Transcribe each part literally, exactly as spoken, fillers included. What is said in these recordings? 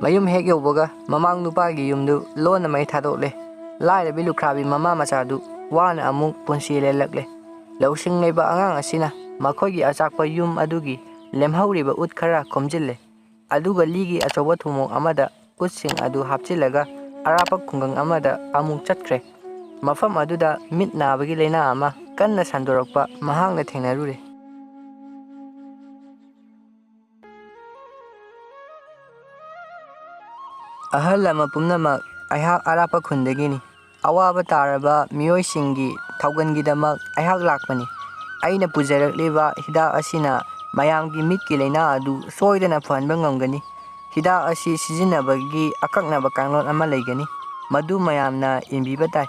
ꯃꯌꯨꯝ ꯍꯦꯛ ꯌꯧꯕꯒ ꯃꯃꯥꯡ ꯅꯨꯄꯥꯒꯤ ꯌꯨꯝꯗꯨ ꯂꯣꯟꯅ ꯃꯩ ꯊꯥꯗꯣꯛꯂꯦ꯫ ꯂꯥꯏꯔꯕꯤ ꯂꯨꯈ꯭ꯔꯥꯕꯤ ꯃꯃꯥ ꯃꯆꯥꯗꯨ ꯋꯥꯅ ꯑꯃꯨꯛ ꯄꯨꯟꯁꯤ ꯂꯦꯜꯂꯛꯂꯦ꯫ ꯂꯧꯁꯤꯡ ꯂꯩꯕ ꯑꯉꯥꯡ ꯑꯁꯤꯅ ꯃꯈꯣꯏꯒꯤ ꯑꯆꯥꯛꯄ ꯌꯨꯝ ꯑꯗꯨꯒꯤ ꯂꯦꯝꯍꯧꯔꯤꯕ ꯎꯠ ꯈꯔ ꯈꯣꯝꯖꯤꯜꯂꯦ꯫ ꯑꯗꯨꯒ ꯂꯤꯒꯤ ꯑꯆꯧꯕ ꯊꯨꯝꯃꯣꯛ ꯑꯃꯗ ꯎꯠꯁꯤꯡ ꯑꯗꯨ ꯍꯥꯞꯆꯤꯜꯂꯒ ꯑꯔꯥꯞꯄ ꯈꯨꯡꯒꯪ ꯑꯃꯗ ꯑꯃꯨꯛ ꯆꯠꯈ꯭ꯔꯦ꯫ ꯃꯐꯝ ꯑꯗꯨꯗ ꯃꯤꯠ ꯅꯥꯕꯒꯤ ꯂꯥꯏꯅꯥ ꯑꯃ ꯀꯟꯅ ꯁꯟꯗꯣꯔꯛꯄ ꯃꯍꯥꯛꯅ ꯊꯦꯡꯅꯔꯨꯔꯦ꯫ "ꯑꯍꯜ ꯂꯃꯟ ꯄꯨꯝꯅꯃꯛ, ꯑꯩꯍꯥꯛ ꯑꯔꯥꯞꯄ ꯈꯨꯟꯗꯒꯤꯅꯤ꯫ ꯑꯋꯥꯕ ꯇꯥꯔꯕ ꯃꯤꯑꯣꯏꯁꯤꯡꯒꯤ ꯊꯧꯒꯜꯒꯤꯗꯃꯛ ꯑꯩꯍꯥꯛ ꯂꯥꯛꯄꯅꯤ꯫ ꯑꯩꯅ ꯄꯨꯖꯔꯛꯂꯤꯕ ꯍꯤꯗꯥꯛ ꯑꯁꯤꯅ ꯃꯌꯥꯝꯒꯤ ꯃꯤꯠꯀꯤ ꯂꯥꯏꯅꯥ ꯑꯗꯨ ꯁꯣꯏꯗꯅ ꯐꯍꯟꯕ ꯉꯝꯒꯅꯤ꯫ ꯍꯤꯗꯥꯛ ꯑꯁꯤ ꯁꯤꯖꯤꯟꯅꯕꯒꯤ ꯑꯀꯛꯅꯕ ꯀꯥꯡꯂꯣꯟ ꯑꯃ ꯂꯩꯒꯅꯤ, ꯃꯗꯨ ꯃꯌꯥꯝꯅ ꯏꯟꯕꯤꯕ ꯇꯥꯏ꯫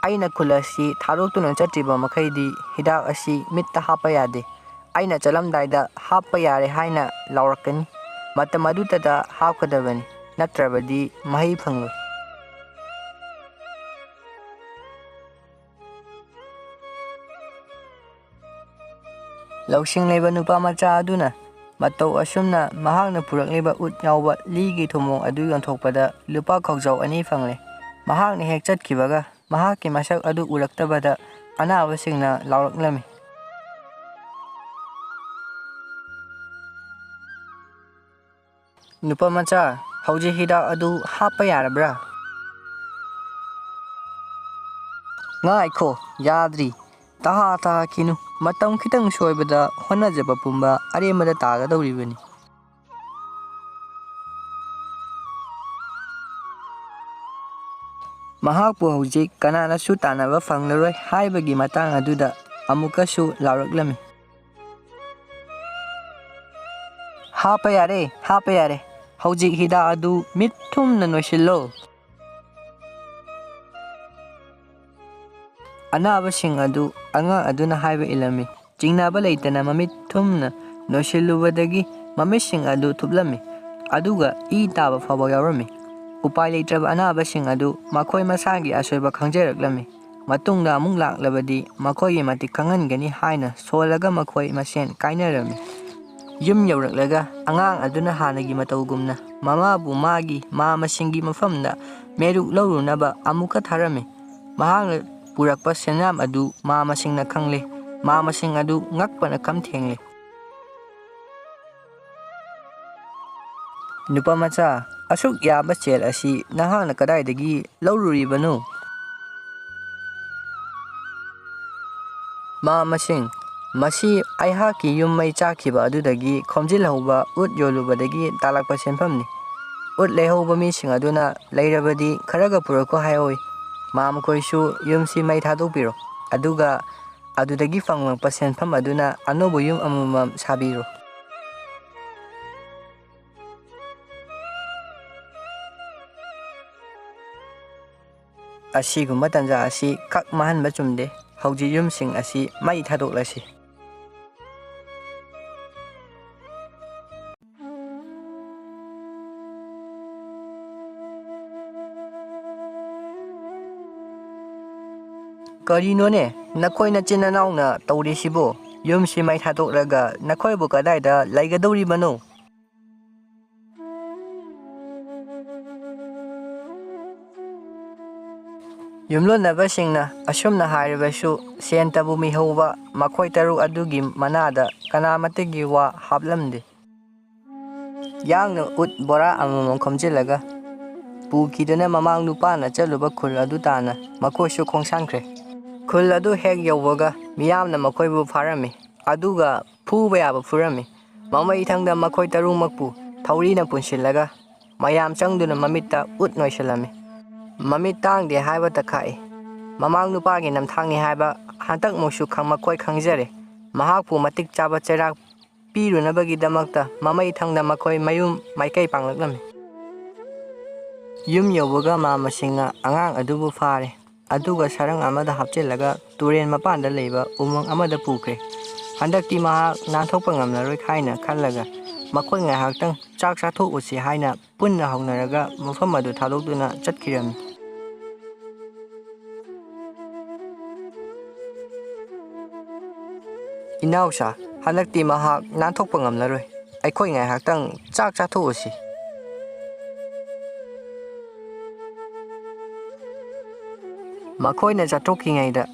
ꯑꯩꯅ ꯈꯨꯜ ꯑꯁꯤ ꯊꯥꯗꯣꯛꯇꯨꯅ ꯆꯠꯇ꯭ꯔꯤꯕ ꯃꯈꯩꯗꯤ ꯍꯤꯗꯥꯛ ꯑꯁꯤ ꯃꯤꯠꯇ ꯍꯥꯞꯄ ꯌꯥꯗꯦ꯫ ꯑꯩꯅ ꯆꯠꯂꯝꯗꯥꯏꯗ ꯍꯥꯞꯄ ꯌꯥꯔꯦ ꯍꯥꯏꯅ ꯂꯥꯎꯔꯛꯀꯅꯤ꯫ ꯃꯇꯝ ꯑꯗꯨꯗꯇ ꯍꯥꯞꯀꯗꯕꯅꯤ, ꯅꯠꯇ꯭ꯔꯕꯗꯤ ꯃꯍꯩ ꯐꯪꯂꯣꯏ꯫" ꯂꯧꯁꯤꯡ ꯂꯩꯕ ꯅꯨꯄꯥ ꯃꯆꯥ ꯑꯗꯨꯅ ꯃꯇꯧ ꯑꯁꯨꯝꯅ ꯃꯍꯥꯛꯅ ꯄꯨꯔꯛꯂꯤꯕ ꯎꯠ ꯌꯥꯎꯕ ꯂꯤꯒꯤ ꯊꯨꯝꯃꯣꯛ ꯑꯗꯨ ꯌꯣꯟꯊꯣꯛꯄꯗ ꯂꯨꯄꯥ ꯈꯥꯎꯖꯥꯎ ꯑꯅꯤ ꯐꯪꯂꯦ꯫ ꯃꯍꯥꯛꯅ ꯍꯦꯛ ꯆꯠꯈꯤꯕꯒ ꯃꯍꯥꯛꯀꯤ ꯃꯁꯛ ꯑꯗꯨ ꯎꯔꯛꯇꯕꯗ ꯑꯅꯥꯕꯁꯤꯡꯅ ꯂꯥꯎꯔꯛꯂꯝꯃꯤ꯫ "ꯅꯨꯄꯥ ꯃꯆꯥ, ꯍꯧꯖꯤꯛ ꯍꯤꯗꯥꯛ ꯑꯗꯨ ꯍꯥꯞꯄ ꯌꯥꯔꯕ꯭ꯔꯥ?" "ꯉꯥꯏꯈꯣ, ꯌꯥꯗ꯭ꯔꯤ꯫ ꯇꯍꯥ ꯇꯍꯥꯈꯤꯅꯨ꯫ ꯃꯇꯝ ꯈꯤꯇꯪ ꯁꯣꯏꯕꯗ ꯍꯣꯠꯅꯖꯕ ꯄꯨꯝꯕ ꯑꯔꯦꯝꯕꯗ ꯇꯥꯒꯗꯧꯔꯤꯕꯅꯤ꯫" ꯃꯍꯥꯛꯄꯨ ꯍꯧꯖꯤꯛ ꯀꯅꯥꯅꯁꯨ ꯇꯥꯟꯅꯕ ꯐꯪꯂꯔꯣꯏ ꯍꯥꯏꯕꯒꯤ ꯃꯇꯥꯡ ꯑꯗꯨꯗ ꯑꯃꯨꯛꯀꯁꯨ ꯂꯥꯎꯔꯛꯂꯝꯃꯤ꯫ "ꯍꯥꯞꯄ ꯌꯥꯔꯦ, ꯍꯥꯞꯄ ꯌꯥꯔꯦ꯫ ꯍꯧꯖꯤꯛ ꯍꯤꯗꯥꯛ ꯑꯗꯨ ꯃꯤꯠ ꯊꯨꯝꯅ ꯅꯣꯏꯁꯤꯜꯂꯣ꯫" ꯑꯅꯥꯕꯁꯤꯡ ꯑꯗꯨ ꯑꯉꯥꯡ ꯑꯗꯨꯅ ꯍꯥꯏꯕ ꯏꯜꯂꯝꯃꯤ꯫ ꯆꯤꯡꯅꯕ ꯂꯩꯇꯅ ꯃꯃꯤꯠ ꯊꯨꯝꯅ ꯅꯣꯏꯁꯤꯜꯂꯨꯕꯗꯒꯤ ꯃꯃꯤꯠꯁꯤꯡ ꯑꯗꯨ ꯊꯨꯞꯂꯝꯃꯤ, ꯑꯗꯨꯒ ꯏ ꯇꯥꯕ ꯐꯥꯎꯕ ꯌꯥꯎꯔꯝꯃꯤ꯫ ꯎꯄꯥꯏ ꯂꯩꯇ꯭ꯔꯕ ꯑꯅꯥꯕꯁꯤꯡ ꯑꯗꯨ ꯃꯈꯣꯏ ꯃꯁꯥꯒꯤ ꯑꯁꯣꯏꯕ ꯈꯪꯖꯔꯛꯂꯝꯃꯤ꯫ ꯃꯇꯨꯡꯗ ꯑꯃꯨꯛ ꯂꯥꯛꯂꯕꯗꯤ ꯃꯈꯣꯏꯒꯤ ꯃꯇꯤꯛ ꯈꯪꯍꯟꯒꯅꯤ ꯍꯥꯏꯅ ꯁꯣꯜꯂꯒ ꯃꯈꯣꯏ ꯃꯁꯦꯟ ꯀꯥꯏꯅꯔꯝꯃꯤ꯫ ꯌꯨꯝ ꯌꯧꯔꯛꯂꯒ ꯑꯉꯥꯡ ꯑꯗꯨꯅ ꯍꯥꯟꯅꯒꯤ ꯃꯇꯧꯒꯨꯝꯅ ꯃꯃꯥꯕꯨ ꯃꯥꯒꯤ ꯃꯥ ꯃꯁꯤꯡꯒꯤ ꯃꯐꯝꯗ ꯃꯦꯔꯨꯛ ꯂꯧꯔꯨꯅꯕ ꯑꯃꯨꯛꯀ ꯊꯥꯔꯝꯃꯤ꯫ ꯃꯍꯥꯛꯅ ꯄꯨꯔꯛꯄ ꯁꯦꯟꯌꯥꯝ ꯑꯗꯨ ꯃꯥ ꯃꯁꯤꯡꯅ ꯈꯪꯂꯦ꯫ ꯃꯥ ꯃꯁꯤꯡ ꯑꯗꯨ ꯉꯛꯄꯅ ꯈꯝ ꯊꯦꯡꯂꯦ꯫ "ꯅꯨꯄꯥ ꯃꯆꯥ, ꯑꯁꯨꯛ ꯌꯥꯝꯕ ꯁꯦꯜ ꯑꯁꯤ ꯅꯍꯥꯛꯅ ꯀꯗꯥꯏꯗꯒꯤ ꯂꯧꯔꯨꯔꯤꯕꯅꯣ?" ꯃꯥ ꯃꯁꯤꯡ, "ꯃꯁꯤ ꯑꯩꯍꯥꯛꯀꯤ ꯌꯨꯝ ꯃꯩ ꯆꯥꯛꯈꯤꯕ ꯑꯗꯨꯗꯒꯤ ꯈꯣꯝꯖꯤꯜꯍꯧꯕ ꯎꯠ ꯌꯣꯜꯂꯨꯕꯗꯒꯤ ꯇꯥꯜꯂꯛꯄ ꯁꯦꯟꯐꯝꯅꯤ꯫ ꯎꯠ ꯂꯩꯍꯧꯕ ꯃꯤꯁꯤꯡ ꯑꯗꯨꯅ ꯂꯩꯔꯕꯗꯤ ꯈꯔꯒ ꯄꯨꯔꯛꯈꯣ ꯍꯥꯏꯍꯧꯏ꯫ ꯃꯥ ꯃꯈꯣꯏꯁꯨ ꯌꯨꯝꯁꯤ ꯃꯩ ꯊꯥꯗꯣꯛꯄꯤꯔꯣ, ꯑꯗꯨꯒ ꯑꯗꯨꯗꯒꯤ ꯐꯪꯂꯛꯄ ꯁꯦꯟꯐꯝ ꯑꯗꯨꯅ ꯑꯅꯧꯕ ꯌꯨꯝ ꯑꯃꯃꯝ ꯁꯥꯕꯤꯔꯣ꯫" ꯑꯁꯤꯒꯨꯝꯕ ꯇꯥꯟꯖꯥ ꯑꯁꯤ ꯀꯛ ꯃꯥꯡꯍꯟꯕ ꯆꯨꯝꯗꯦ꯫ ꯍꯧꯖꯤꯛ ꯌꯨꯝꯁꯤꯡ ꯑꯁꯤ ꯃꯩ ꯊꯥꯗꯣꯛꯂꯁꯤ꯫ "ꯀꯔꯤꯅꯣꯅꯦ, ꯅꯈꯣꯏ ꯅꯆꯤꯟ ꯅꯅꯥꯎꯅ ꯇꯧꯔꯤꯁꯤꯕꯣ? ꯌꯨꯝꯁꯤ ꯃꯩ ꯊꯥꯗꯣꯛꯂꯒ ꯅꯈꯣꯏꯕꯨ ꯀꯗꯥꯏꯗ ꯂꯩꯒꯗꯧꯔꯤꯕꯅꯣ?" ꯌꯨꯝꯂꯣꯟꯅꯕꯁꯤꯡꯅ ꯑꯁꯨꯝꯅ ꯍꯥꯏꯔꯕꯁꯨ, ꯁꯦꯟꯇꯕꯨ ꯃꯤꯍꯧꯕ ꯃꯈꯣꯏ ꯇꯔꯨꯛ ꯑꯗꯨꯒꯤ ꯃꯅꯥꯗ ꯀꯅꯥꯃꯠꯇꯒꯤ ꯋꯥ ꯍꯥꯞꯂꯝꯗꯦ꯫ ꯌꯥꯡꯅ ꯎꯠ ꯕꯣꯔꯥ ꯑꯃꯃꯝ ꯈꯣꯝꯖꯤꯜꯂꯒ ꯄꯨꯈꯤꯗꯨꯅ ꯃꯃꯥꯡ ꯅꯨꯄꯥꯅ ꯆꯠꯂꯨꯕ ꯈꯨꯜ ꯑꯗꯨ ꯇꯥꯟꯅ ꯃꯈꯣꯏꯁꯨ ꯈꯣꯡꯁꯥꯟꯈ꯭ꯔꯦ꯫ ꯈꯨꯜ ꯑꯗꯨ ꯍꯦꯛ ꯌꯧꯕꯒ ꯃꯤꯌꯥꯝꯅ ꯃꯈꯣꯏꯕꯨ ꯐꯥꯔꯝꯃꯤ, ꯑꯗꯨꯒ ꯐꯨꯕ ꯌꯥꯕ ꯐꯨꯔꯝꯃꯤ꯫ ꯃꯃꯩ ꯊꯪꯗ ꯃꯈꯣꯏ ꯇꯔꯨꯛꯃꯛꯄꯨ ꯊꯧꯔꯤꯅ ꯄꯨꯟꯁꯤꯜꯂꯒ ꯃꯌꯥꯝ ꯆꯪꯗꯨꯅ ꯃꯃꯤꯠꯇ ꯎꯠ ꯅꯣꯏꯁꯤꯜꯂꯝꯃꯤ꯫ ꯃꯃꯤꯠ ꯇꯥꯡꯗꯦ ꯍꯥꯏꯕ ꯇꯈꯥꯛꯏ꯫ ꯃꯃꯥꯡ ꯅꯨꯄꯥꯒꯤ ꯅꯝꯊꯥꯛꯅꯤ ꯍꯥꯏꯕ ꯍꯟꯗꯛꯃꯨꯛꯁꯨ ꯈꯪ-, ꯃꯈꯣꯏ ꯈꯪꯖꯔꯦ꯫ ꯃꯍꯥꯛꯄꯨ ꯃꯇꯤꯛ ꯆꯥꯕ ꯆꯩꯔꯥꯛ ꯄꯤꯔꯨꯅꯕꯒꯤꯗꯃꯛꯇ ꯃꯃꯩ ꯊꯪꯗ ꯃꯈꯣꯏ ꯃꯌꯨꯝ ꯃꯥꯏꯀꯩ ꯄꯥꯡꯂꯛꯂꯝꯃꯤ꯫ ꯌꯨꯝ ꯌꯧꯕꯒ ꯃꯥꯃꯁꯤꯡꯅ ꯑꯉꯥꯡ ꯑꯗꯨꯕꯨ ꯐꯥꯔꯦ, ꯑꯗꯨꯒ ꯁꯔꯪ ꯑꯃꯗ ꯍꯥꯞꯆꯤꯜꯂꯒ ꯇꯨꯔꯦꯟ ꯃꯄꯥꯟꯗ ꯂꯩꯕ ꯎꯃꯪ ꯑꯃꯗ ꯄꯨꯈ꯭ꯔꯦ꯫ ꯍꯟꯗꯛꯇꯤ ꯃꯍꯥꯛ ꯅꯥꯟꯊꯣꯛꯄ ꯉꯝꯂꯔꯣꯏ ꯍꯥꯏꯅ ꯈꯜꯂꯒ ꯃꯈꯣꯏ ꯉꯥꯏꯍꯥꯛꯇꯪ ꯆꯥꯛ ꯆꯥꯊꯣꯛꯎꯁꯤ ꯍꯥꯏꯅ ꯄꯨꯟꯅ ꯍꯧꯅꯔꯒ ꯃꯐꯝ ꯑꯗꯨ ꯊꯥꯗꯣꯛꯇꯨꯅ ꯆꯠꯈꯤꯔꯝꯃꯤ꯫ "ꯏꯅꯥꯎꯁꯥ, ꯍꯟꯗꯛꯇꯤ ꯃꯍꯥꯛ ꯅꯥꯟꯊꯣꯛꯄ ꯉꯝꯂꯔꯣꯏ꯫ ꯑꯩꯈꯣꯏ ꯉꯥꯏꯍꯥꯛꯇꯪ ꯆꯥꯛ ꯆꯥꯊꯣꯛꯎꯁꯤ꯫ ꯃꯈꯣꯏꯅ ꯆꯠꯊꯣꯛꯈꯤꯉꯩꯗ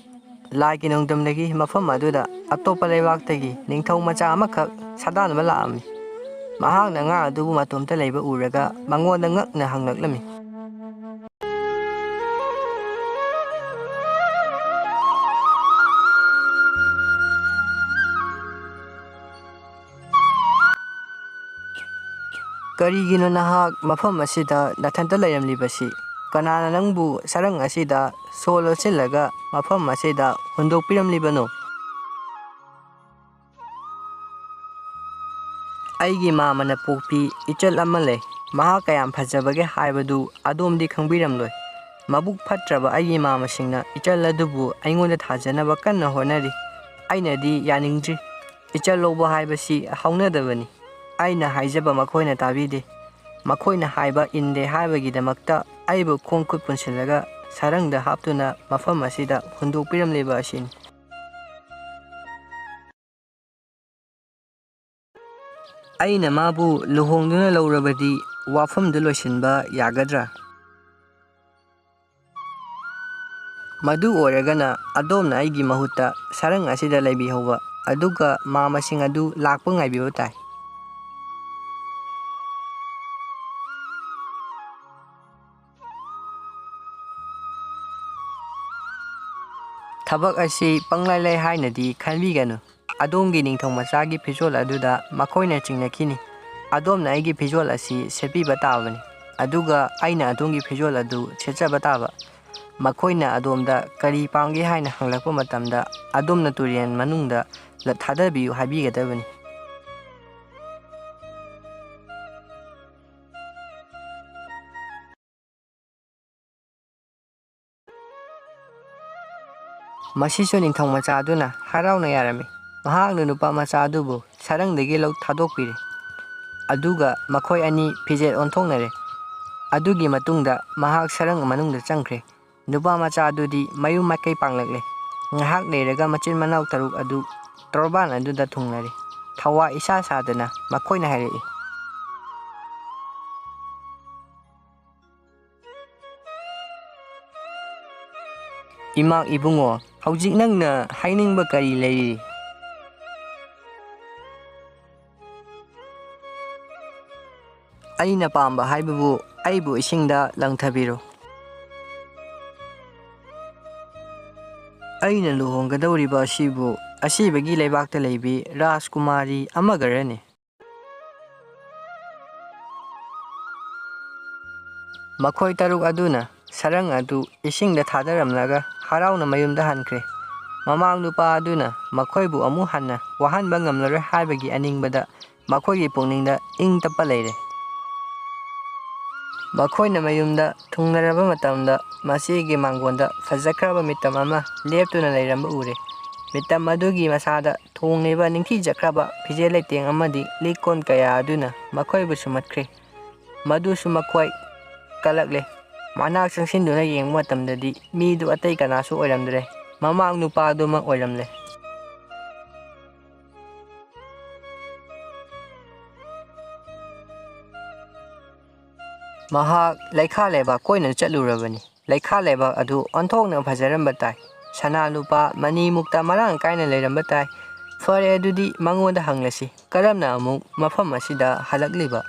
ꯂꯥꯏꯒꯤ ꯅꯣꯡꯗꯝꯗꯒꯤ ꯃꯐꯝ ꯑꯗꯨꯗ ꯑꯇꯣꯞꯄ ꯂꯩꯕꯥꯛꯇꯒꯤ ꯅꯤꯡꯊꯧ ꯃꯆꯥ ꯑꯃꯈꯛ ꯁꯥꯗꯥꯟꯕ ꯂꯥꯛꯑꯝꯃꯤ꯫ ꯃꯍꯥꯛꯅ ꯑꯉꯥꯡ ꯑꯗꯨꯕꯨ ꯃꯇꯣꯝꯇ ꯂꯩꯕ ꯎꯔꯒ ꯃꯉꯣꯟꯗ ꯉꯛꯅ ꯍꯪꯂꯛꯂꯝꯃꯤ꯫ "ꯀꯔꯤꯒꯤꯅꯣ ꯅꯍꯥꯛ ꯃꯐꯝ ꯑꯁꯤꯗ ꯅꯊꯟꯇ ꯂꯩꯔꯝꯂꯤꯕꯁꯤ? ꯀꯅꯥꯅ ꯅꯪꯕꯨ ꯁꯔꯪ ꯑꯁꯤꯗ ꯁꯣ ꯂꯣꯠꯁꯤꯜꯂꯒ ꯃꯐꯝ ꯑꯁꯤꯗ ꯍꯨꯟꯗꯣꯛꯄꯤꯔꯝꯂꯤꯕꯅꯣ?" "ꯑꯩꯒꯤ ꯃꯥꯃꯅ ꯄꯣꯛꯄꯤ ꯏꯆꯜ ꯑꯃ ꯂꯩ꯫ ꯃꯍꯥꯛ ꯀꯌꯥꯝ ꯐꯖꯕꯒꯦ ꯍꯥꯏꯕꯗꯨ ꯑꯗꯣꯝꯗꯤ ꯈꯪꯕꯤꯔꯝꯂꯣꯏ꯫ ꯃꯕꯨꯛ ꯐꯠꯇ꯭ꯔꯕ ꯑꯩꯒꯤ ꯃꯥꯃꯁꯤꯡꯅ ꯏꯆꯜ ꯑꯗꯨꯕꯨ ꯑꯩꯉꯣꯟꯗ ꯊꯥꯖꯅꯕ ꯀꯟꯅ ꯍꯣꯠꯅꯔꯤ꯫ ꯑꯩꯅꯗꯤ ꯌꯥꯅꯤꯡꯗ꯭ꯔꯤ꯫ ꯏꯆꯜ ꯂꯧꯕ ꯍꯥꯏꯕꯁꯤ ꯍꯧꯅꯗꯕꯅꯤ꯫ ꯑꯩꯅ ꯍꯥꯏꯖꯕ ꯃꯈꯣꯏꯅ ꯇꯥꯕꯤꯗꯦ꯫ ꯃꯈꯣꯏꯅ ꯍꯥꯏꯕ ꯏꯟꯗꯦ ꯍꯥꯏꯕꯒꯤꯗꯃꯛꯇ ꯑꯩꯕꯨ ꯈꯣꯡ ꯈꯨꯠ ꯄꯨꯟꯁꯤꯜꯂꯒ ꯁꯔꯪꯗ ꯍꯥꯞꯇꯨꯅ ꯃꯐꯝ ꯑꯁꯤꯗ ꯍꯨꯟꯗꯣꯛꯄꯤꯔꯝꯂꯤꯕ ꯑꯁꯤꯅꯤ꯫ ꯑꯩꯅ ꯃꯥꯕꯨ ꯂꯨꯍꯣꯡꯗꯨꯅ ꯂꯧꯔꯕꯗꯤ ꯋꯥꯐꯝꯗꯨ ꯂꯣꯏꯁꯤꯟꯕ ꯌꯥꯒꯗ꯭ꯔꯥ? ꯃꯗꯨ ꯑꯣꯏꯔꯒꯅ ꯑꯗꯣꯝꯅ ꯑꯩꯒꯤ ꯃꯍꯨꯠꯇ ꯁꯔꯪ ꯑꯁꯤꯗ ꯂꯩꯕꯤꯍꯧꯕ, ꯑꯗꯨꯒ ꯃꯥꯃꯁꯤꯡ ꯑꯗꯨ ꯂꯥꯛꯄ ꯉꯥꯏꯕꯤꯕ ꯇꯥꯏ꯫ ꯊꯕꯛ ꯑꯁꯤ ꯄꯪꯂꯥꯏ ꯂꯥꯏ ꯍꯥꯏꯅꯗꯤ ꯈꯟꯕꯤꯒꯅꯨ꯫ ꯑꯗꯣꯝꯒꯤ ꯅꯤꯡꯊꯧ ꯃꯆꯥꯒꯤ ꯐꯤꯖꯣꯜ ꯑꯗꯨꯗ ꯃꯈꯣꯏꯅ ꯆꯤꯡꯅꯈꯤꯅꯤ꯫ ꯑꯗꯣꯝꯅ ꯑꯩꯒꯤ ꯐꯤꯖꯣꯜ ꯑꯁꯤ ꯁꯦꯠꯄꯤꯕ ꯇꯥꯕꯅꯤ, ꯑꯗꯨꯒ ꯑꯩꯅ ꯑꯗꯣꯝꯒꯤ ꯐꯤꯖꯣꯜ ꯑꯗꯨ ꯁꯦꯠꯆꯕ ꯇꯥꯕ꯫ ꯃꯈꯣꯏꯅ ꯑꯗꯣꯝꯗ ꯀꯔꯤ ꯄꯥꯝꯒꯦ ꯍꯥꯏꯅ ꯍꯪꯂꯛꯄ ꯃꯇꯝꯗ, ꯑꯗꯣꯝꯅ ꯇꯨꯔꯦꯜ ꯃꯅꯨꯡꯗ ꯂ-, ꯊꯥꯗꯕꯤꯌꯨ ꯍꯥꯏꯕꯤꯒꯗꯕꯅꯤ꯫ ꯃꯁꯤꯁꯨ ꯅꯤꯡꯊꯧ ꯃꯆꯥ ꯑꯗꯨꯅ ꯍꯔꯥꯎꯅ ꯌꯥꯔꯝꯃꯤ꯫ ꯃꯍꯥꯛꯅ ꯅꯨꯄꯥ ꯃꯆꯥ ꯑꯗꯨꯕꯨ ꯁꯔꯪꯗꯒꯤ ꯂꯧ ꯊꯥꯗꯣꯛꯄꯤꯔꯦ꯫ ꯑꯗꯨꯒ ꯃꯈꯣꯏ ꯑꯅꯤ ꯐꯤꯖꯦꯠ ꯑꯣꯟꯊꯣꯛꯅꯔꯦ꯫ ꯑꯗꯨꯒꯤ ꯃꯇꯨꯡꯗ ꯃꯍꯥꯛ ꯁꯔꯪ ꯃꯅꯨꯡꯗ ꯆꯪꯈ꯭ꯔꯦ꯫ ꯅꯨꯄꯥ ꯃꯆꯥ ꯑꯗꯨꯗꯤ ꯃꯌꯨꯝ ꯃꯥꯏꯀꯩ ꯄꯥꯡꯂꯛꯂꯦ꯫ ꯉꯥꯏꯍꯥꯛ ꯂꯩꯔꯒ ꯃꯆꯤꯟ ꯃꯅꯥꯎ ꯇꯔꯨꯛ ꯑꯗꯨ ꯇꯣꯔꯕꯥꯟ ꯑꯗꯨꯗ ꯊꯨꯡꯂꯔꯤ꯫ ꯊꯋꯥ ꯏꯁꯥ ꯁꯥꯗꯅ ꯃꯈꯣꯏꯅ ꯍꯥꯏꯔꯛꯏ, "ꯏꯃꯥ ꯏꯕꯨꯡꯉꯣ, ꯍꯧꯖꯤꯛ ꯅꯪꯅ ꯍꯥꯏꯅꯤꯡꯕ ꯀꯔꯤ ꯂꯩꯔꯤ?" "ꯑꯩꯅ ꯄꯥꯝꯕ ꯍꯥꯏꯕꯕꯨ ꯑꯩꯕꯨ ꯏꯁꯤꯡꯗ ꯂꯪꯊꯕꯤꯔꯣ꯫ ꯑꯩꯅ ꯂꯨꯍꯣꯡꯒꯗꯧꯔꯤꯕ ꯑꯁꯤꯕꯨ ꯑꯁꯤꯕꯒꯤ ꯂꯩꯕꯥꯛꯇ ꯂꯩꯕꯤ ꯔꯥꯖꯀꯨꯃꯥꯔꯤ ꯑꯃꯒꯔꯅꯤ?" ꯃꯈꯣꯏ ꯇꯔꯨꯛ ꯑꯗꯨꯅ ꯁꯔꯪ ꯑꯗꯨ ꯏꯁꯤꯡꯗ ꯊꯥꯗꯔꯝꯂꯒ ꯍꯔꯥꯎꯅ ꯃꯌꯨꯝꯗ ꯍꯟꯈ꯭ꯔꯦ꯫ ꯃꯃꯥ ꯅꯨꯄꯥ ꯑꯗꯨꯅ ꯃꯈꯣꯏꯕꯨ ꯑꯃꯨꯛ ꯍꯟꯅ ꯋꯥꯍꯟꯕ ꯉꯝꯂꯔꯣꯏ ꯍꯥꯏꯕꯒꯤ ꯑꯅꯤꯡꯕꯗ ꯃꯈꯣꯏꯒꯤ ꯄꯨꯛꯅꯤꯡꯗ ꯏꯪ ꯇꯞꯄ ꯂꯩꯔꯦ꯫ ꯃꯈꯣꯏꯅ ꯃꯌꯨꯝꯗ ꯊꯨꯡꯂꯔꯕ ꯃꯇꯝꯗ ꯃꯆꯦꯒꯤ ꯃꯥꯡꯒꯣꯟꯗ ꯐꯖꯈ꯭ꯔꯕ ꯃꯤꯇꯝ ꯑꯃ ꯂꯦꯞꯇꯨꯅ ꯂꯩꯔꯝꯕ ꯎꯔꯦ꯫ ꯃꯤꯇꯝ ꯑꯗꯨꯒꯤ ꯃꯁꯥꯗ ꯊꯣꯡꯂꯤꯕ ꯅꯤꯡꯊꯤꯖꯈ꯭ꯔꯕ ꯐꯤꯖꯦ ꯂꯩꯇꯦꯡ ꯑꯃꯗꯤ ꯂꯤꯛ ꯀꯣꯟ ꯀꯌꯥ ꯑꯗꯨꯅ ꯃꯈꯣꯏꯕꯨ ꯁꯨꯝꯍꯠꯈ꯭ꯔꯦ꯫ ꯃꯗꯨꯁꯨ ꯃꯈꯣꯏ ꯀꯜꯂꯛꯂꯦ꯫ ꯃꯅꯥꯛ ꯆꯪꯁꯤꯟꯗꯨꯅ ꯌꯦꯡꯕ ꯃꯇꯝꯗꯗꯤ ꯃꯤꯗꯨ ꯑꯇꯩ ꯀꯅꯥꯁꯨ ꯑꯣꯏꯔꯝꯗ꯭ꯔꯦ꯫ ꯃꯃꯥꯡ ꯅꯨꯄꯥꯗꯨꯃꯛ ꯑꯣꯏꯔꯝꯂꯦ꯫ ꯃꯍꯥꯛ ꯂꯩꯈꯥ ꯂꯩꯕꯥꯛ ꯀꯣꯏꯅ ꯆꯠꯂꯨꯔꯕꯅꯤ꯫ ꯂꯩꯈꯥ ꯂꯩꯕꯥꯛ ꯑꯗꯨ ꯑꯣꯟꯊꯣꯛꯅ ꯐꯖꯔꯝꯕ ꯇꯥꯏ꯫ ꯁꯅꯥ ꯂꯨꯄꯥ ꯃꯅꯤ ꯃꯨꯛꯇ ꯃꯔꯥꯡ ꯀꯥꯏꯅ ꯂꯩꯔꯝꯕ ꯇꯥꯏ꯫ ꯐꯔꯦ, ꯑꯗꯨꯗꯤ ꯃꯉꯣꯟꯗ ꯍꯪꯂꯁꯤ, ꯀꯔꯝꯅ ꯑꯃꯨꯛ ꯃꯐꯝ ꯑꯁꯤꯗ ꯍꯜꯂꯛꯂꯤꯕ?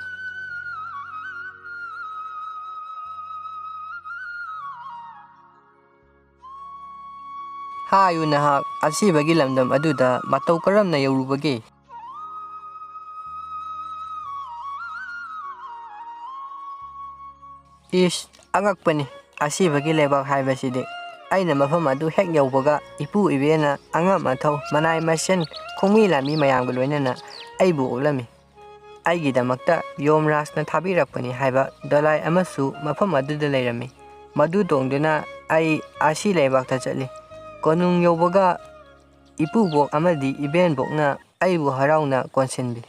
ꯍꯥꯏꯌꯨ ꯅꯍꯥꯛ, ꯑꯁꯤꯕꯒꯤ ꯂꯝꯗꯝ ꯑꯗꯨꯗ ꯃꯇꯧ ꯀꯔꯝꯅ ꯌꯧꯔꯨꯕꯒꯦ? ꯏꯁ, ꯑꯉꯛꯄꯅꯤ꯫ ꯑꯁꯤꯕꯒꯤ ꯂꯩꯕꯥꯛ ꯍꯥꯏꯕꯁꯤꯗꯤ꯫ ꯑꯩꯅ ꯃꯐꯝ ꯑꯗꯨ ꯍꯦꯛ ꯌꯧꯕꯒ ꯏꯄꯨ ꯏꯕꯦꯟꯅ ꯑꯉꯝ ꯑꯊꯧ, ꯃꯅꯥꯏ ꯃꯁꯦꯟ, ꯈꯣꯡꯃꯤ ꯂꯥꯟꯃꯤ ꯃꯌꯥꯝꯒ ꯂꯣꯏꯅꯅ ꯑꯩꯕꯨ ꯑꯣꯛꯂꯝꯃꯤ꯫ ꯑꯩꯒꯤꯗꯃꯛꯇ ꯌꯣꯝꯔꯥꯖꯅ ꯊꯥꯕꯤꯔꯛꯄꯅꯤ ꯍꯥꯏꯕ ꯗꯣꯂꯥꯏ ꯑꯃꯁꯨ ꯃꯐꯝ ꯑꯗꯨꯗ ꯂꯩꯔꯝꯃꯤ꯫ ꯃꯗꯨ ꯇꯣꯡꯗꯨꯅ ꯑꯩ ꯑꯁꯤ ꯂꯩꯕꯥꯛꯇ ꯆꯠꯂꯤ꯫ ꯀꯣꯅꯨꯡ ꯌꯧꯕꯒ ꯏꯄꯨꯕꯣꯛ ꯑꯃꯗꯤ ꯏꯕꯦꯟꯕꯣꯛꯅ ꯑꯩꯕꯨ ꯍꯔꯥꯎꯅ ꯀꯣꯟꯁꯤꯟꯕꯤ꯫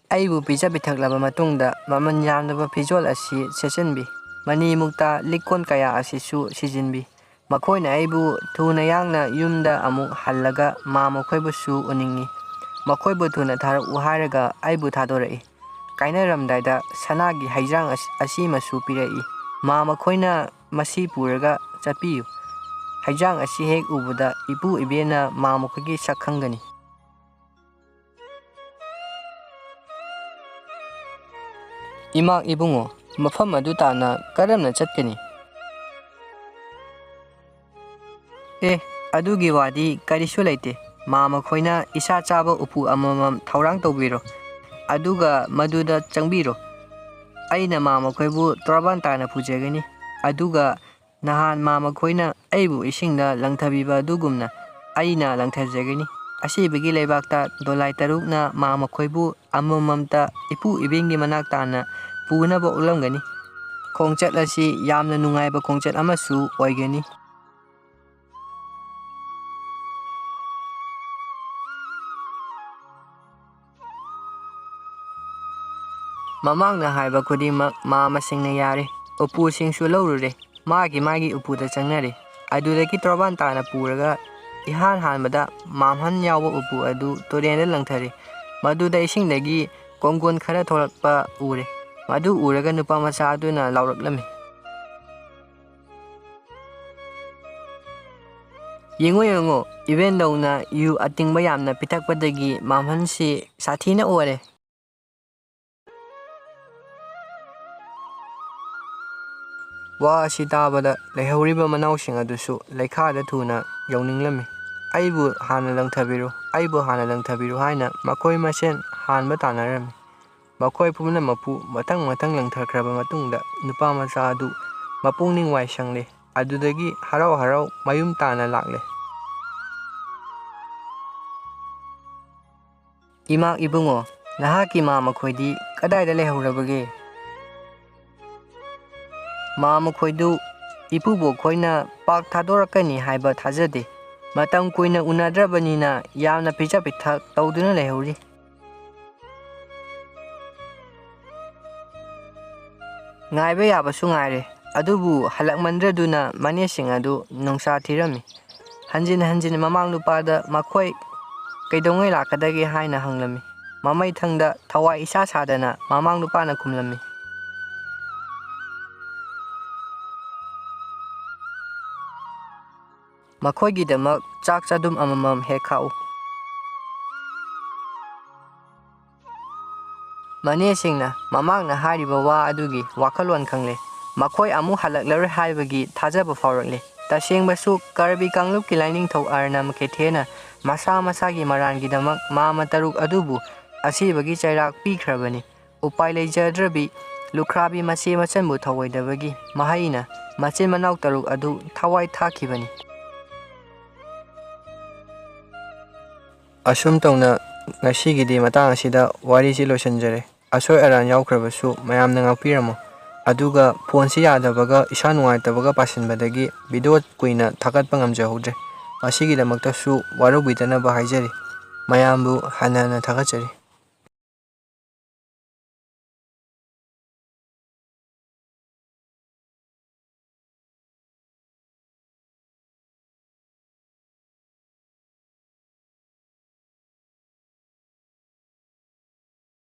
ꯑꯩꯕꯨ ꯄꯤꯖ ꯄꯤꯊꯛꯂꯕ ꯃꯇꯨꯡꯗ ꯃꯃꯜ ꯌꯥꯝꯂꯕ ꯐꯤꯖꯣꯜ ꯑꯁꯤ ꯁꯦꯠꯆꯤꯟꯕꯤ꯫ ꯃꯅꯤ ꯃꯨꯛꯇꯥ ꯂꯤꯛꯀꯣꯟ ꯀꯌꯥ ꯑꯁꯤꯁꯨ ꯁꯤꯖꯤꯟꯕꯤ꯫ ꯃꯈꯣꯏꯅ ꯑꯩꯕꯨ ꯊꯨꯅ ꯌꯥꯡꯅ ꯌꯨꯝꯗ ꯑꯃꯨꯛ ꯍꯜꯂꯒ ꯃꯥ ꯃꯈꯣꯏꯕꯨꯁꯨ ꯎꯅꯤꯡꯏ꯫ ꯃꯈꯣꯏꯕꯨ ꯊꯨꯅ ꯊꯥꯔꯛꯎ ꯍꯥꯏꯔꯒ ꯑꯩꯕꯨ ꯊꯥꯗꯣꯔꯛꯏ꯫ ꯀꯥꯏꯅꯔꯝꯗꯥꯏꯗ ꯁꯅꯥꯒꯤ ꯍꯩꯖꯥꯡ ꯑꯁ-, ꯑꯁꯤꯃꯁꯨ ꯄꯤꯔꯛꯏ꯫ ꯃꯥ ꯃꯈꯣꯏꯅ ꯃꯁꯤ ꯄꯨꯔꯒ ꯆꯠꯄꯤꯌꯨ꯫ ꯍꯩꯖꯥꯡ ꯑꯁꯤ ꯍꯦꯛ ꯎꯕꯗ ꯏꯄꯨ ꯏꯕꯦꯟꯅ ꯃꯥ ꯃꯈꯣꯏꯒꯤ ꯁꯛ ꯈꯪꯒꯅꯤ꯫ ꯏꯃꯥ ꯏꯕꯨꯡꯉꯣ, ꯃꯐꯝ ꯑꯗꯨ ꯇꯥꯟꯅ ꯀꯔꯝꯅ ꯆꯠꯀꯅꯤ? ꯑꯦ, ꯑꯗꯨꯒꯤ ꯋꯥꯗꯤ ꯀꯔꯤꯁꯨ ꯂꯩꯇꯦ꯫ ꯃꯥ ꯃꯈꯣꯏꯅ ꯏꯁꯥ ꯆꯥꯕ ꯎꯄꯨ ꯑꯃꯃꯝ ꯊꯧꯔꯥꯡ ꯇꯧꯕꯤꯔꯣ, ꯑꯗꯨꯒ ꯃꯗꯨꯗ ꯆꯪꯕꯤꯔꯣ꯫ ꯑꯩꯅ ꯃꯥ ꯃꯈꯣꯏꯕꯨ ꯇꯣꯔꯕꯥꯟ ꯇꯥꯅ ꯄꯨꯖꯒꯅꯤ, ꯑꯗꯨꯒ ꯅꯍꯥꯟ ꯃꯥ ꯃꯈꯣꯏꯅ ꯑꯩꯕꯨ ꯏꯁꯤꯡꯗ ꯂꯪꯊꯕꯤꯕ ꯑꯗꯨꯒꯨꯝꯅ ꯑꯩꯅ ꯂꯪꯊꯖꯒꯅꯤ꯫ ꯑꯁꯤꯕꯒꯤ ꯂꯩꯕꯥꯛꯇ ꯗꯣꯂꯥꯏ ꯇꯔꯨꯛꯅ ꯃꯥ ꯃꯈꯣꯏꯕꯨ ꯑꯃꯃꯝꯇ ꯏꯄꯨ ꯏꯕꯦꯟꯒꯤ ꯃꯅꯥꯛ ꯇꯥꯟꯅ ꯄꯨꯅꯕ ꯎꯠꯂꯝꯒꯅꯤ꯫ ꯈꯣꯡꯆꯠ ꯑꯁꯤ ꯌꯥꯝꯅ ꯅꯨꯡꯉꯥꯏꯕ ꯈꯣꯡꯆꯠ ꯑꯃꯁꯨ ꯑꯣꯏꯒꯅꯤ꯫ ꯃꯃꯥꯡꯅ ꯍꯥꯏꯕ ꯈꯨꯗꯤꯡꯃꯛ ꯃꯥ ꯃꯁꯤꯡꯅ ꯌꯥꯔꯦ꯫ ꯎꯄꯨꯁꯤꯡꯁꯨ ꯂꯧꯔꯨꯔꯦ꯫ ꯃꯥꯒꯤ ꯃꯥꯒꯤ ꯎꯄꯨꯗ ꯆꯪꯅꯔꯦ꯫ ꯑꯗꯨꯗꯒꯤ ꯇꯣꯔꯕꯥꯟ ꯇꯥꯅ ꯄꯨꯔꯒ ꯏꯍꯥꯟ ꯍꯥꯟꯕꯗ ꯃꯥꯝꯍꯟ ꯌꯥꯎꯕ ꯎꯄꯨ ꯑꯗꯨ ꯇꯨꯔꯦꯟꯗ ꯂꯪꯊꯔꯦ꯫ ꯃꯗꯨꯗ ꯏꯁꯤꯡꯗꯒꯤ ꯀꯣꯡꯒꯣꯟ ꯈꯔ ꯊꯣꯛꯂꯛꯄ ꯎꯔꯦ꯫ ꯃꯗꯨ ꯎꯔꯒ ꯅꯨꯄꯥ ꯃꯆꯥ ꯑꯗꯨꯅ ꯂꯥꯎꯔꯛꯂꯝꯃꯤ꯫ "ꯌꯦꯡꯉꯣ, ꯌꯦꯡꯉꯣ, ꯏꯕꯦꯟꯗꯧꯅ ꯌꯨ ꯑꯇꯤꯡꯕ ꯌꯥꯝꯅ ꯄꯤꯊꯛꯄꯗꯒꯤ ꯃꯥꯝꯍꯟꯁꯤ ꯁꯥꯊꯤꯅ ꯑꯣꯔꯦ꯫" ꯋꯥ ꯑꯁꯤ ꯇꯥꯕꯗ ꯂꯩꯍꯧꯔꯤꯕ ꯃꯅꯥꯎꯁꯤꯡ ꯑꯗꯨꯁꯨ ꯂꯩꯈꯥꯗ ꯊꯨꯅ ꯌꯧꯅꯤꯡꯂꯝꯃꯤ꯫ "ꯑꯩꯕꯨ ꯍꯥꯟꯅ ꯂꯪꯊꯕꯤꯔꯨ, ꯑꯩꯕꯨ ꯍꯥꯟꯅ ꯂꯪꯊꯕꯤꯔꯨ" ꯍꯥꯏꯅ ꯃꯈꯣꯏ ꯃꯁꯦꯟ ꯍꯥꯟꯕ ꯇꯥꯟꯅꯔꯝꯃꯤ꯫ ꯃꯈꯣꯏ ꯄꯨꯝꯅꯃꯛꯄꯨ ꯃꯊꯪ ꯃꯊꯪ ꯂꯪꯊꯈ꯭ꯔꯕ ꯃꯇꯨꯡꯗ ꯅꯨꯄꯥ ꯃꯆꯥ ꯑꯗꯨ ꯃꯄꯨꯛꯅꯤꯡ ꯋꯥꯏ ꯁꯪꯂꯦ꯫ ꯑꯗꯨꯗꯒꯤ ꯍꯔꯥꯎ ꯍꯔꯥꯎ ꯃꯌꯨꯝ ꯇꯥꯅ ꯂꯥꯛꯂꯦ꯫ "ꯏꯃꯥ ꯏꯕꯨꯡꯉꯣ, ꯅꯍꯥꯛꯀꯤ ꯃꯥ ꯃꯈꯣꯏꯗꯤ ꯀꯗꯥꯏꯗ ꯂꯩꯍꯧꯔꯕꯒꯦ?" "ꯃꯥ ꯃꯈꯣꯏꯗꯨ ꯏꯄꯨꯕꯣꯛ ꯈꯣꯏꯅ ꯄꯥꯛ ꯊꯥꯗꯣꯔꯛꯀꯅꯤ ꯍꯥꯏꯕ ꯊꯥꯖꯗꯦ꯫ ꯃꯇꯝ ꯀꯨꯏꯅ ꯎꯅꯗ꯭ꯔꯕꯅꯤꯅ ꯌꯥꯝꯅ ꯄꯤꯖ ꯄꯤꯊꯛ ꯇꯧꯗꯨꯅ ꯂꯩꯍꯧꯔꯤ꯫" "ꯉꯥꯏꯕ ꯌꯥꯕꯁꯨ ꯉꯥꯏꯔꯦ, ꯑꯗꯨꯕꯨ ꯍꯜꯂꯛꯃꯟꯗ꯭ꯔꯗꯨꯅ ꯃꯅꯦꯁꯤꯡ ꯑꯗꯨ ꯅꯨꯡꯁꯥ ꯊꯤꯔꯝꯃꯤ꯫ ꯍꯟꯖꯤꯟ ꯍꯟꯖꯤꯟ ꯃꯃꯥꯡ ꯅꯨꯄꯥꯗ ꯃꯈꯣꯏ ꯀꯩꯗꯧꯉꯩ ꯂꯥꯛꯀꯗꯒꯦ ꯍꯥꯏꯅ ꯍꯪꯂꯝꯃꯤ꯫ ꯃꯃꯩꯊꯪꯗ ꯊꯋꯥꯏ ꯏꯁꯥ ꯁꯥꯗꯅ ꯃꯃꯥꯡ ꯅꯨꯄꯥꯅ ꯈꯨꯝꯂꯝꯃꯤ꯫ ꯃꯈꯣꯏꯒꯤꯗꯃꯛ ꯆꯥꯛ ꯆꯗꯨꯝ ꯑꯃꯃꯝ ꯍꯦꯛ ꯈꯥꯛꯎ꯫ ꯃꯅꯦꯁꯤꯡꯅ ꯃꯃꯥꯡꯅ ꯍꯥꯏꯔꯤꯕ ꯋꯥ ꯑꯗꯨꯒꯤ ꯋꯥꯈꯜꯂꯣꯟ ꯈꯪꯂꯦ꯫ ꯃꯈꯣꯏ ꯑꯃꯨꯛ ꯍꯜꯂꯛꯂꯔꯣꯏ ꯍꯥꯏꯕꯒꯤ ꯊꯥꯖꯕ ꯐꯥꯎꯔꯛꯂꯦ꯫ ꯇꯁꯦꯡꯕꯁꯨ ꯀꯔꯕꯤ ꯀꯥꯡꯂꯨꯞꯀꯤ ꯂꯥꯏꯅꯤꯡꯊꯧ ꯑꯔꯅꯝ ꯀꯦꯊꯦꯅ ꯃꯁꯥ ꯃꯁꯥꯒꯤ ꯃꯔꯥꯟꯒꯤꯗꯃꯛ ꯃꯥꯃ ꯇꯔꯨꯛ ꯑꯗꯨꯕꯨ ꯑꯁꯤꯕꯒꯤ ꯆꯩꯔꯥꯛ ꯄꯤꯈ꯭ꯔꯕꯅꯤ꯫ ꯎꯄꯥꯏ ꯂꯩꯖꯗ꯭ꯔꯕꯤ ꯂꯨꯈ꯭ꯔꯥꯕꯤ ꯃꯆꯦ ꯃꯆꯟꯕꯨ ꯊꯧꯑꯣꯏꯗꯕꯒꯤ ꯃꯍꯩꯅ ꯃꯆꯤꯟ ꯃꯅꯥꯎ ꯇꯔꯨꯛ ꯑꯗꯨ ꯊꯋꯥꯏ ꯊꯥꯈꯤꯕꯅꯤ꯫ ꯑꯁꯨꯝ ꯇꯧꯅ ꯉꯁꯤꯒꯤꯗꯤ ꯃꯇꯥꯡ ꯑꯁꯤꯗ ꯋꯥꯔꯤꯁꯤ ꯂꯣꯏꯁꯤꯟꯖꯔꯦ꯫ ꯑꯁꯣꯏ ꯑꯔꯥꯟ ꯌꯥꯎꯈ꯭ꯔꯕꯁꯨ ꯃꯌꯥꯝꯅ ꯉꯥꯛꯄꯤꯔꯝꯃꯣ꯫ ꯑꯗꯨꯒ ꯐꯣꯟꯁꯤ ꯌꯥꯗꯕꯒ ꯏꯁꯥ ꯅꯨꯡꯉꯥꯏꯇꯕꯒ ꯄꯥꯁꯤꯟꯕꯗꯒꯤ ꯚꯤꯗꯤꯑꯣ ꯀꯨꯏꯅ ꯊꯥꯒꯠꯄ ꯉꯝꯖꯍꯧꯗ꯭ꯔꯦ꯫ ꯃꯁꯤꯒꯤꯗꯃꯛꯇꯁꯨ ꯋꯥꯔꯧꯕꯤꯗꯅꯕ ꯍꯥꯏꯖꯔꯤ꯫ ꯃꯌꯥꯝꯕꯨ ꯍꯟꯅ ꯍꯟꯅ ꯊꯥꯒꯠꯆꯔꯤ꯫